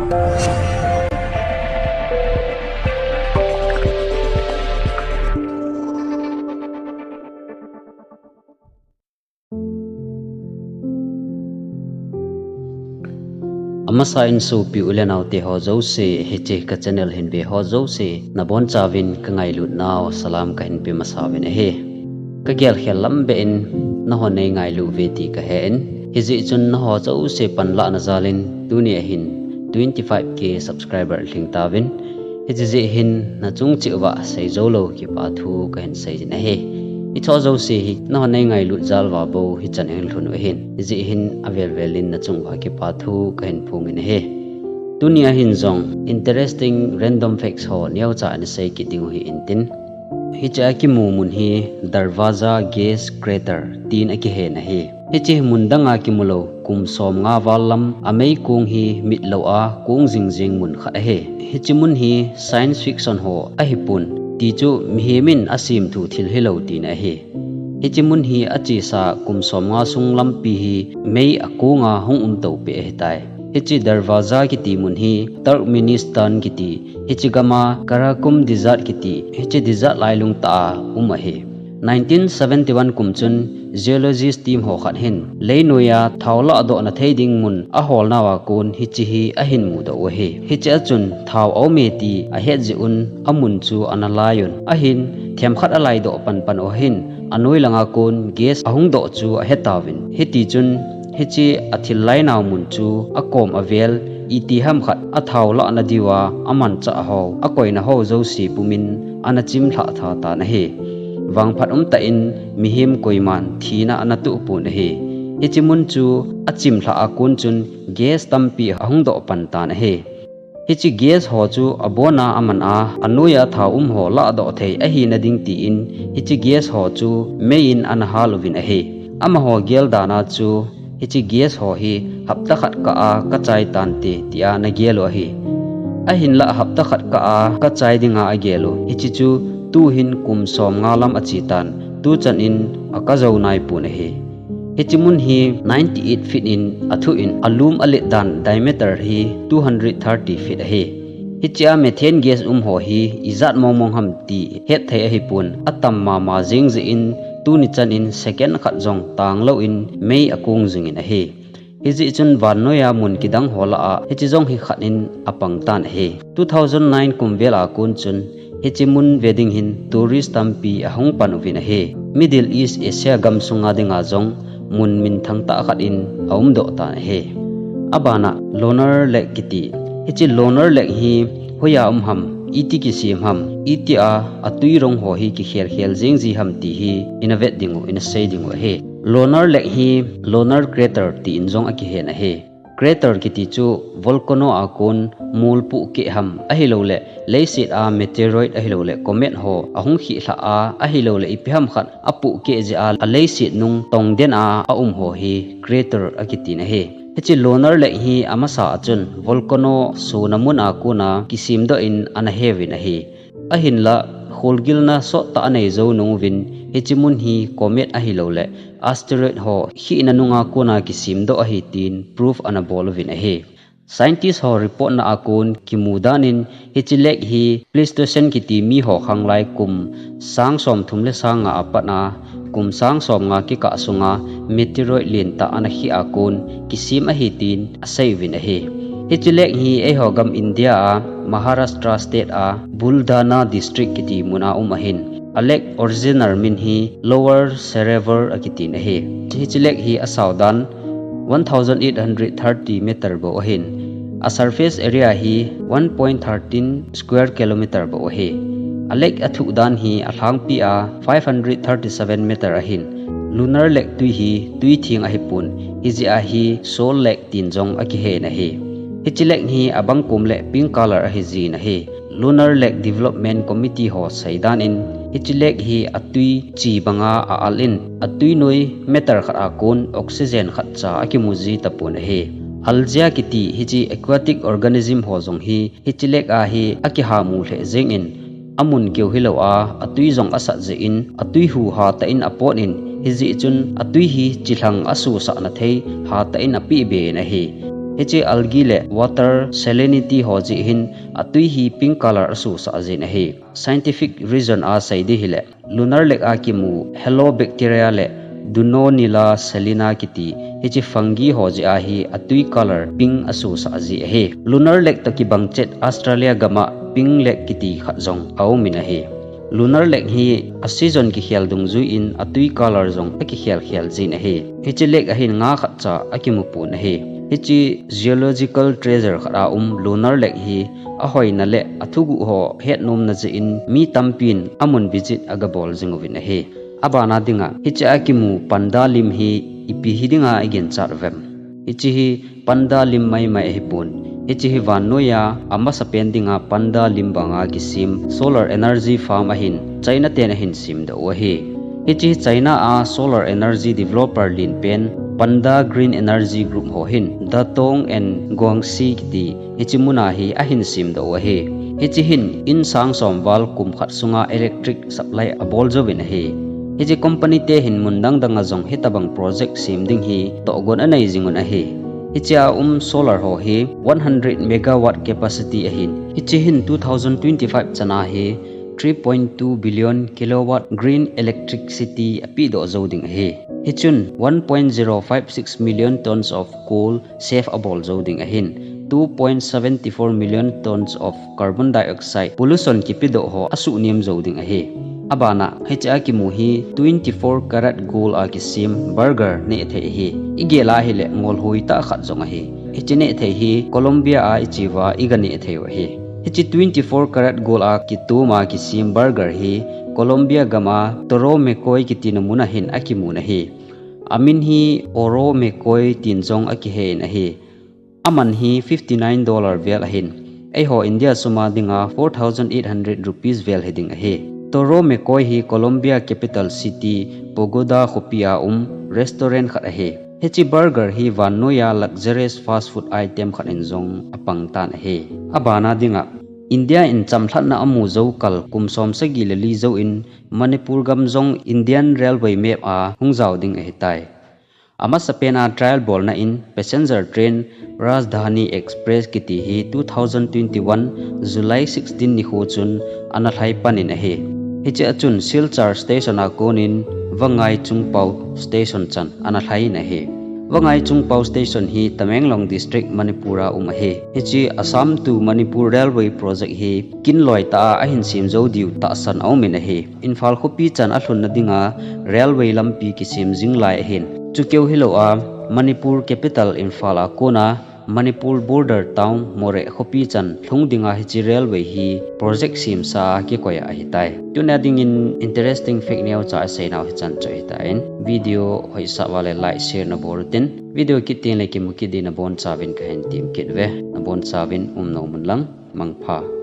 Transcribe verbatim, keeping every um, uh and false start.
Amasa in sopi u le nao te ho jouse, hiche ka channel hin ve ho jouse, nabon chauvin ka ngailut nau salam ka hin pe masa uvin ahi. Ka gel khel lam be in, nahon nei ngailu ve ti ka he in, hijeh chun naho jouse panlah na jal in, tuni a hin twenty five K subscriber lhing tauvin, hiche jeh hin na chung cheh uva sei jou lou kipa thu ka hin sei jin ahi. Hiche jouse hi nahon nei ngailut jal uva bou hichan hin lhun u ahin. Hijeh hin avel vel in na chung uva kipa thu ka hin phong in ahi. Tuni a hin jong interesting random facts ho neocha ana sei kit ding u hi intin. Hiche a kimu mun hi Darvaza Gas Crater tin akihen ahi. Hiche mun dang a kimu lou, kum som nga val lam a mei kong hi mit lou a kong jing jing mun khat ahi. Hiche mun hi science fiction ho ahipon, ti chu mihem in asem thu thil hilou tina ahi. Hiche mun hi achesa kum som nga sung lampi hi mei akong a hung um tou peh ahitai. Hiche Darvaza kiti mun hi Turkmenistan kiti, hiche gam a Karakum Desert kiti, hiche desert lailung tah a um ahi. Nineteen seventy one kum chun geologist team ho khat hin leinoi a thao lahdoh na thei ding mun ahol nauva kon hiche hi ahin mudoh u ahi. Hiche a chun thao aume ti ahet jeh un amun chu ana lai un. Ahin themkhat alaidoh panpan u ahin anoi langa kon gas ahung doh chu ahe tauvin. Hiti chun hiche athil lai nau mun chu akom avel iti ham khat athao lahna diuva amanchah ho, akoina ho jouse pumin ana chimlhah tha tan ahi. Vangphat umtah in mihem koiman thina ana toh pon ahi. Hiche mun chu achimlhah a kon chun gas tampi ahung doh pan tan ahi. Hiche gas ho chu abon a aman a, anoi a thao um ho lahdoh thei ahina ding tin, hiche gas ho chu mei in ana hal uvin ahi. Amaho gel dan a chu, hiche gas ho hi hapta khat kah a kachai tante tia ana gel u ahi. Ahinlah hapta khat kah a kachai dinga agel u. Hiche chu tuhin kum som nga lam ache tan, tuchan in akajou nai pon ahi. Hiche mun hi ninety eight feet in athuh in, alum alet dan diameter hi two hundred thirty feet ahi. Hiche a methane gas um ho hi ijat mong mong ham ti hetthei ahipon, atam mama jing jeh in tuni chan in second khat jong tang lou in mei akong jing in ahi. Hijeh chun vannoi a mun kidang ho lah a hiche jong hi khat in apang tan ahi. Two thousand nine kum vel a kon chun hiche mun ve ding hin tourist tampi ahung pan uvin ahi. Middle East Asia gam sunga dinga jong mun minthang tah khat in aumdoh tan ahi. Abana Lonar Lake kiti. Hiche Lonar Lake hi hoiya um ham, iti kisem ham, itia atui rong ho hi kikhel khel jing ji ham ti hi ina vet ding u, ina sei ding u ahi. Lonar Lake hi Lonar Crater tin jong akihen ahi. Crater kiti chu volcano a kon mol pohkeh ham ahilouleh leiset a meteoroid ahilouleh comet ho ahung khih lhah a ahilouleh ipi ham khat apohkeh jeh a aleiset nung tongden a aum ho hi crater akitin ahi. Hiche Lonar Lake hi amasa a chun volcano sona mun a kona kisemdoh in ana heuvin ahi. Ahinlah, kholgilna sottah anei jou nung uvin, hiche mun hi comet ahilouleh asteroid ho khihna nunga kona kisemdoh ahi tin proof ana bol uvin ahi. Scientist ho report na a kon kimu dan in, hiche lake hi Pleistocene kiti mi ho khanglai kum sang somthum le sang nga a pat a, kum sang somnga kikah sunga meteoroid lentah ana khih a kon kisem ahi tin asei uvin ahi. Hiche lake hi eiho gam India a Maharashtra state a Buldhana district kiti mun a um ahin. A lake original min hi Lower Serevar akitin ahi. Hiche lake hi asao dan one thousand eight hundred thirty meter bou ahin. A surface area hi one point thirteen square kilometer bou ahi. A lake athuh dan hi alhangpi a five hundred thirty seven meter ahin. Lonar Lake tui hi tui theng ahipon, hijeh a hi Salt Lake tin jong akihen ahi. Hiche lake hi abang kom le pink color ahi jin ahi. Lonar Lake Development Committee ho seidan in, hiche lake hi atui chi banga a-al in, atui noi meter khat a kon oxygen khatcha akimu ji tapon ahi. Algae kiti hiche aquatic organism ho jong hi hiche lake a hi akihamu lheh jeng in, amun keu hilou a, atui jong asat jeh in, atui hu hatah in apot in, hijeh chun atui hi chilhang asusah na thei hatah in apeh be in ahi. Hiche algae le water salinity ho jeh hin atui hi pink color asusah jin ahi. Scientific reason a sei ding hile, lunar lake a kimu halobacteria le Dunonella salina kiti hiche fungi ho jeh a hi atui color pink asusah ji ahi. Lunar lake toh kibang chet Australia gam a Pink Lake kiti khat jong aumin ahi. Lunar lake hi a season kikhel dungjuiyin atui color jong akikhel khel jin ahi. Hiche lake a hin nga khatcha akimu pon ahi. Hiche geological treasure khat a um lunar lake hi ahoina le athuguh ho hetnomna jeh in mi tampin amun visit agabol jing uvin ahi. Abana dinga, hiche a kimu panda lim hi ipi hi dinga iginchat uvem? Hiche hi panda lim maimai ahipon. Hiche hi vannoiya amasapen dinga panda lim banga kisem solar energy farm ahin China ten ahin semdoh u ahi. Hiche hi China a solar energy developer lenpen Panda Green Energy Group ho hin Datong and Guangxi kiti hiche muna hi ahin semdoh u ahi. Hiche hin in sang som val kum khat sunga electric supply abol jouvin ahi. Hiche company te hin mun dang danga jong hitabang project sem ding hi tohgon anei jingun ahi. Hiche a um solar ho hi one hundred megawatt capacity ahin, hiche hin two thousand twenty-five chana hi three point two billion kilowatt green electricity apehdoh jou ding ahi. Hichun one point zero five six million tons of coal save abol jou ding ahin, two point seven four million tons of carbon dioxide pollution kipedoh ho asuhnem jou ding ahi. Abana, hiche a kimu hi twenty-four carat gold a kisem burger nehthei ahi. Igel a hile ngol hoitah khat jong ahi. Hiche nehthei hi Colombia a icheuva iganehthei u ahi. Hiche twenty-four carat gold a kitom a kisem burger hi Colombia gam a Toro Mecoy kitina mun a hin akimun ahi. Amin hi Oro Mecoy tin jong akihen ahi. Aman hi fifty nine dollar vel ahin, eiho India sum a dinga four thousand eight hundred rupees vel hiding ahi. Toro Mecoy hi Colombia capital city Bogota khopi a um restaurant khat ahi. Hiche burger hi vannoiya luxurious fast food item khat in jong apangtan ahi. Abana dinga, India in chamlhatna amu jou kal kum som sagi le li jouvin Manipur gam jong Indian Railway map a hung jao ding ahitai. Amasapen a trial bolna in passenger train Rajdhani Express kiti hi two thousand twenty-one July sixteen nikho chun ana lhai panin ahi. Hiche a chun Silchar station a konin Vangai Chungpao station chan ana lhai in ahi. Vangai Chungpao station hi Tamenglong district Manipur a um ahi. Hiche Assam to Manipur railway project hi kin loitah a ahin sem jou diu tahsan aumin ahi. Imphal khopi chan alhunna dinga railway lampi kisem jing lai ahin. Chukeu hilou a Manipur capital Imphal a kona Manipur border town Moreh khopi chan lhung dinga hiche railway hi project semsa a kikoi ahitai. Tunia dingin interesting fact neocha iseinau hichan chu ahitan, video hoisah uva le like share nabol utin, video kit tengle kimu kit din nabonchauvin kahin temkit uve. Nabonchauvin umnom unlang, mangpha.